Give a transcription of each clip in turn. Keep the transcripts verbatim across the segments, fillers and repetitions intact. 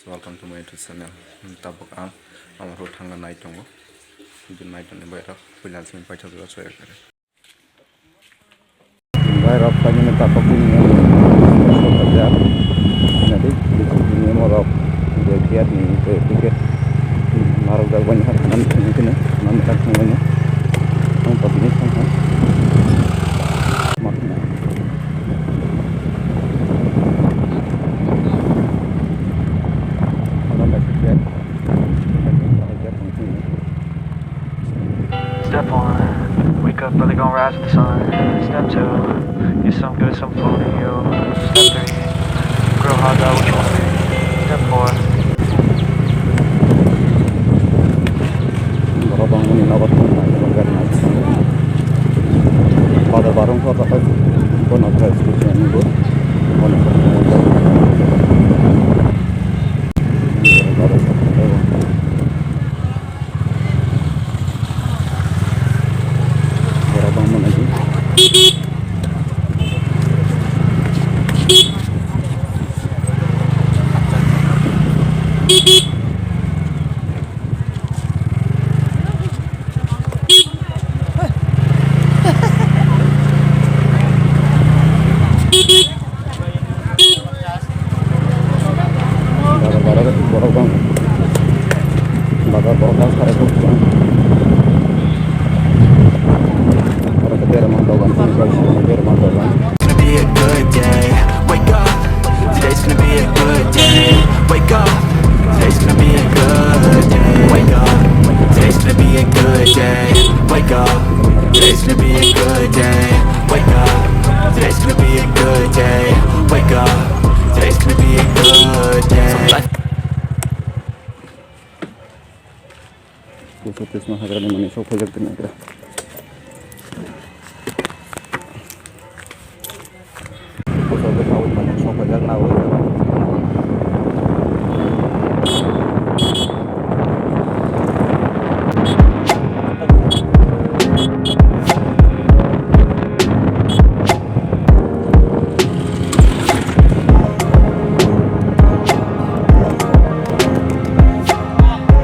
Welcome to my YouTube channel. Tabuk ang Amarpur thangna nai tongo. Video nai tongni bai rok puila simi paithak jora soya kare. Bai rok paimani tabuk nini soya kare. Nadi nini morok je gate ni ticket narok jak bani hak nam thangni kene nam thang thang bani. Ang tabuk ni thang thang. Step one, wake up early, gonna rise with the sun. Step two, get some good, some food in you. Step three, grow hard, dog, what you want to be. Step four. Borok bangmani nogo thangwi nai, bazar nai. Bazar barung khe o jaga bono khe station bo. Bono khe bazar. Borok bangmani. Bara, bara, bara, borok bang. Bara, borok bang, sare kuk bang. Borok khe berma dogan, tini bai sini berma dogan. It's gonna be a good day. Wake up. Today's gonna be a good day. Wake up. Today's gonna be a good day. Wake up. Today's gonna be a good day. Wake up. Today's gonna be a good day. Wake up. Today's gonna be a good day. Wake up. Today's gonna be a good day. Kusu Krisma hagrani manwi sok phaijak tini khe. Kusu khe sawi manwi sok phaijak nawi.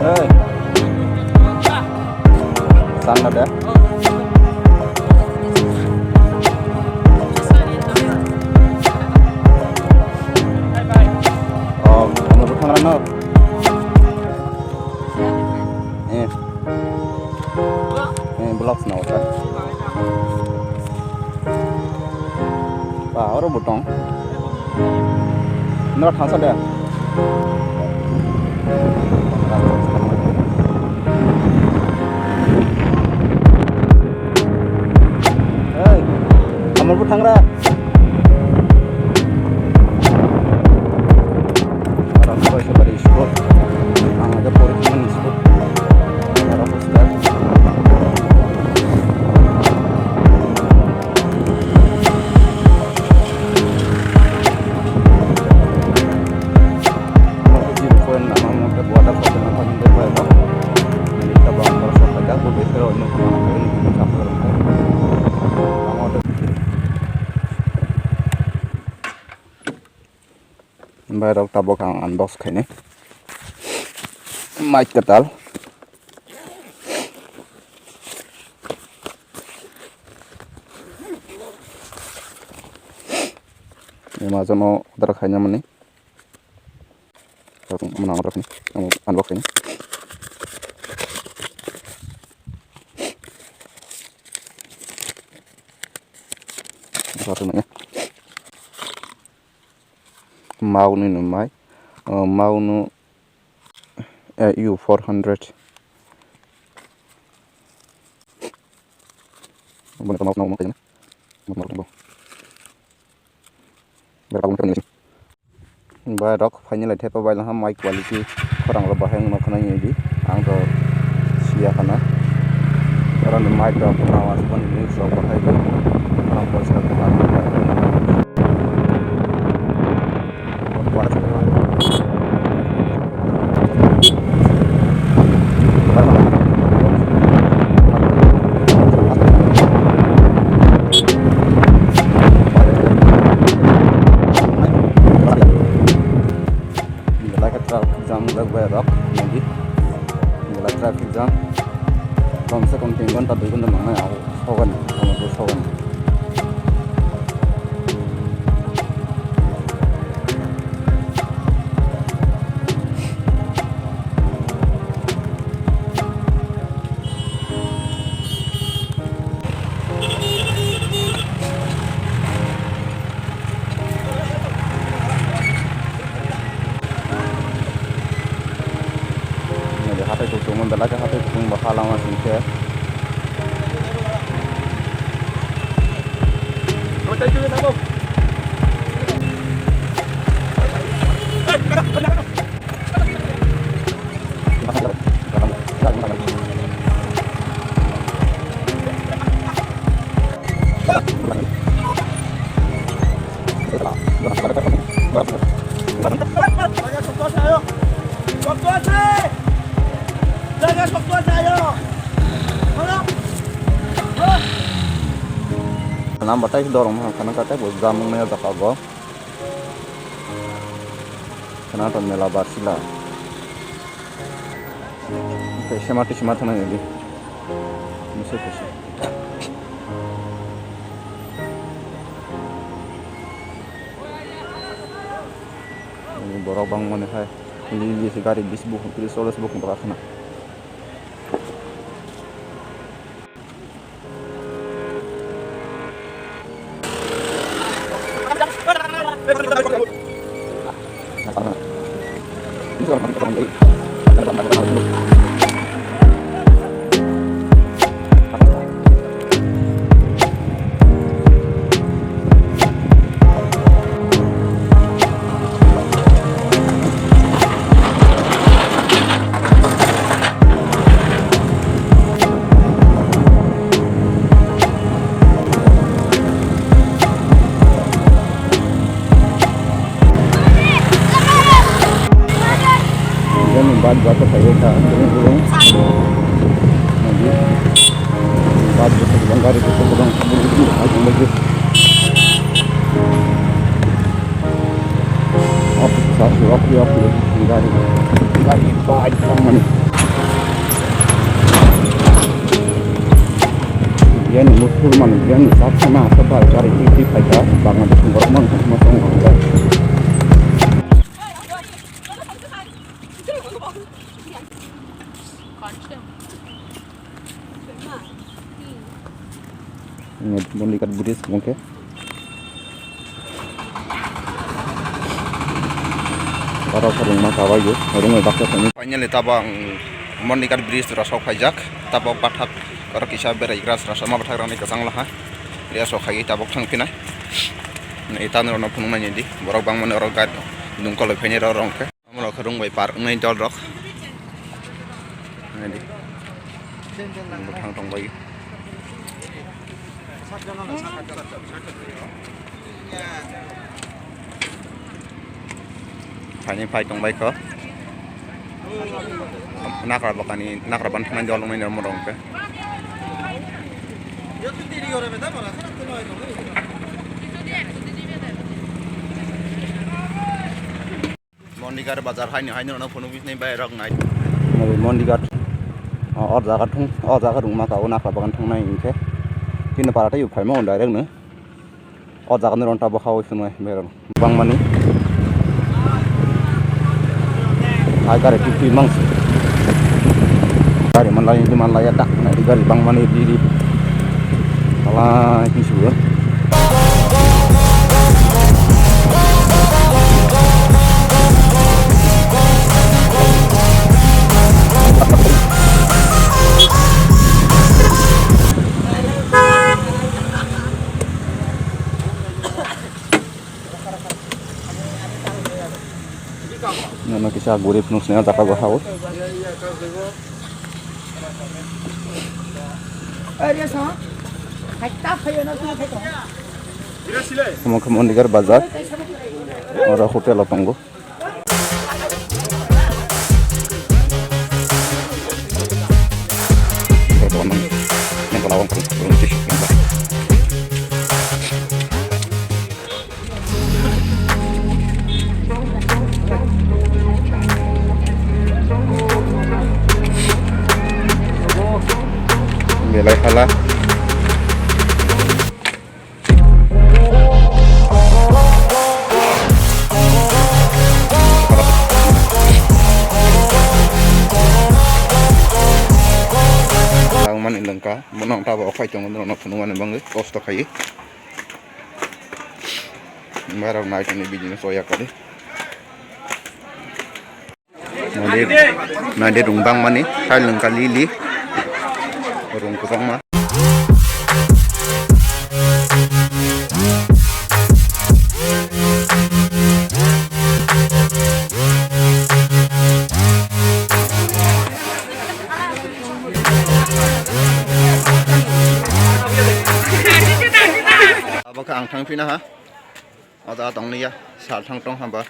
Hey. Sana de. Oh, kamu tuh tangan no. Eh. Eh, blok sini apa? Ba, oro butong. Nora thangsa de. Hey, kamu bu thangra. Oro khe kaisa bari school. Ang hwnkhe pori thangmani school. Oro hostel. Oro khe zero point lama, omo khe border kotor nang kha hwnwi bai no. Nini tabuk ang borok sok khaijak, bo bai khe oro nokha manang khe nini saphang rwng khe. Ang oro Bai rok tabuk ang unbox khainai. Mic kwtal. Amazon o order khaina mani. Tabuk mano order khainai. Ang unbox khainai. Order khainai. Maunu ni mai, o, maunu, eh, U four hundred. Boni tamo nang nang kaijana. Boni tamo. Berapa pun ni. Bai rok finally thepa bai laha mic quality khorang rok bahai wngma khwnai di. Ang to siya khana. Oro ni mic rok awas boni mix rok bahai di. Khorang poisa khorang. Belai khe tra Jam jak bai rok nadi. Gela traffic jam. Kom se kom tin ghonta dui ghonta nangnai, abo sogani, abo sogani. Nadi hatai kuchung, belai khe hatai kuchung bo halama singkhe. Number tai dorong ha kana kata bo jamung na jaka go. Kana to mela barsila. Kaisa mati sima thana nidi. Misa kaisa. Borok bangmani hai. Li li se gari bis bukung, tris soles bukung rok khana. Yan bat bat sa ye ka, ini burung. Lagi bat bat sa, gari bat sa, burung burung lagi. Oke, satu, oke, oke, gari, gari bat bat mana? Yan mutul mana? Yan satu na, satu gari titi paja, Bangladesh, Burma, Burma, Burma. Mondigat bridge mungke. Aro khorokma kabai yo, rung bai baksa thani. Finally tabok ang Mondigat bridge tora sok phaijak. Tabok bathak oro kisa beraigra sra sama bathak rani kwchang laha. Ria sok khai tabok thang phinai. Ita noro no phunuk nai di. Borok bangmani oro gari dungkol bai phainai oro hwnkhe. Omo rok khe rung bai park wngnai dol rok. Naidi. Bwthang tong bai. Phaini phai tong bai kho. Nakra bakani, nakra ban thangnai dol wngnai omo rok khe. Mondigar bazar haino haino no phunuk bisni bai rok nai. Mondigar. O, o jaga thung, o jaga rungma ka o nakra bagan thangnai hinkhe. Chini para tei phaima on direct no. O jaga ni ronta bo hao sunai berang. Bangmani. Hai gari twi twi mangsi. Gari manlai, manlai ya tak. Nai gari bangmani di di. Ala kisu. Nono kisa gurip nung sini jaka go hao. Omo khe Mondigar bazar. Oro hotel o tongo. Lai phala. Tangmani lengka, bono ang tabo okhai tongo, norokno phunukmani bagwi kosto khaiwi. Borok nai tongni business o yakarwi. Nadi, nadi rung bangmani, tile wngkha lili, rung kwbangma. Abo khe ang thang phina ha. O jaga tong liya, sal thang tong haba,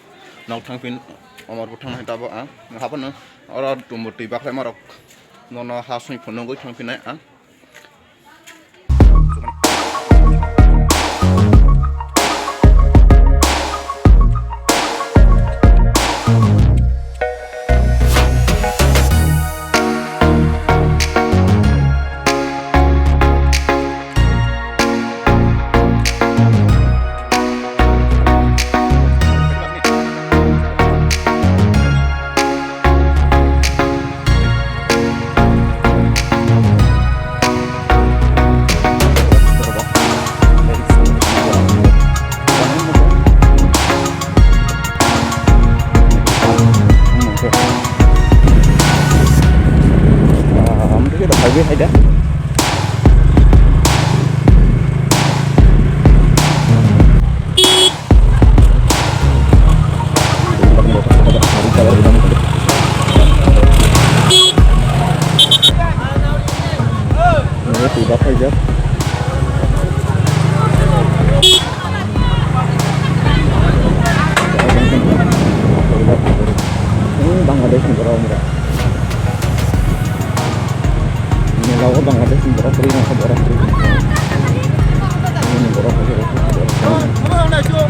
nok thang phin, omor bo thang hai tabo ang. Haphano oro tumbo twi bakhai marok, nono ha soi phunugwi thang phinai ang. Bangladesh ni borok. Mela o Bangladesh ni borok kwrwi nangkha, borok kwrwi nangkha. Borok kwrwi nangkha.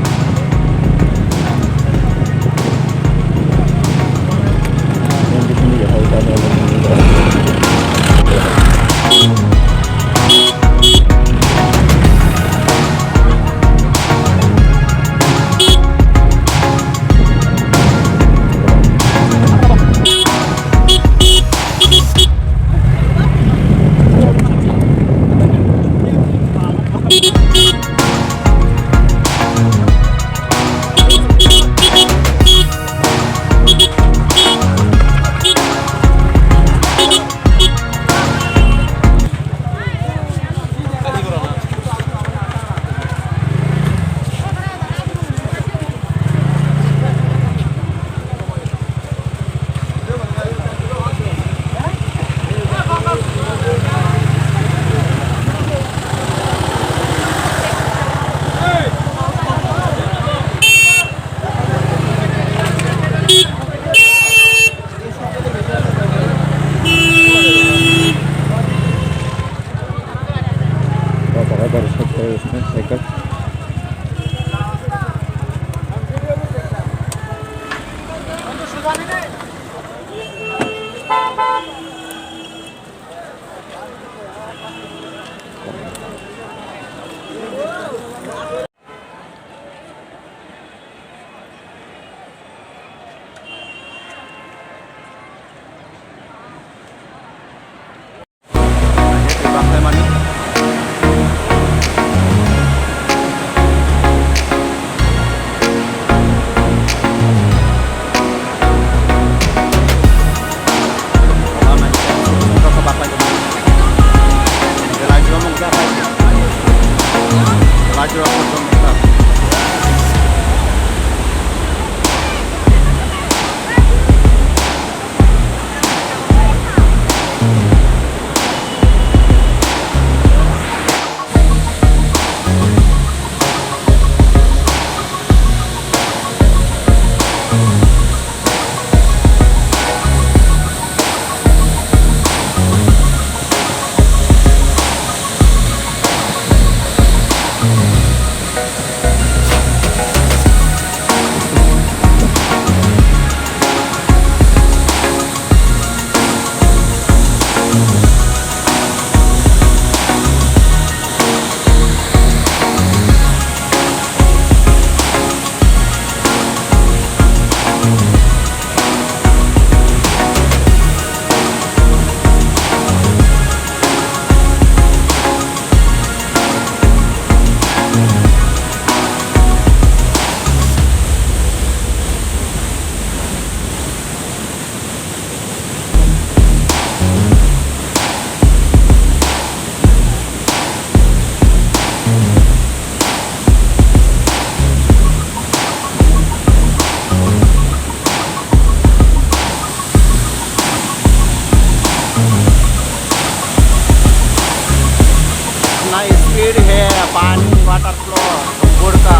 Pani, water flow, ghurka,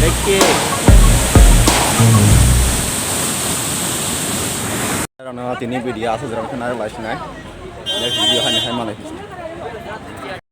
dekhe. Rano tini video asa jora khe nai lai sinai. Next video hani hai malai.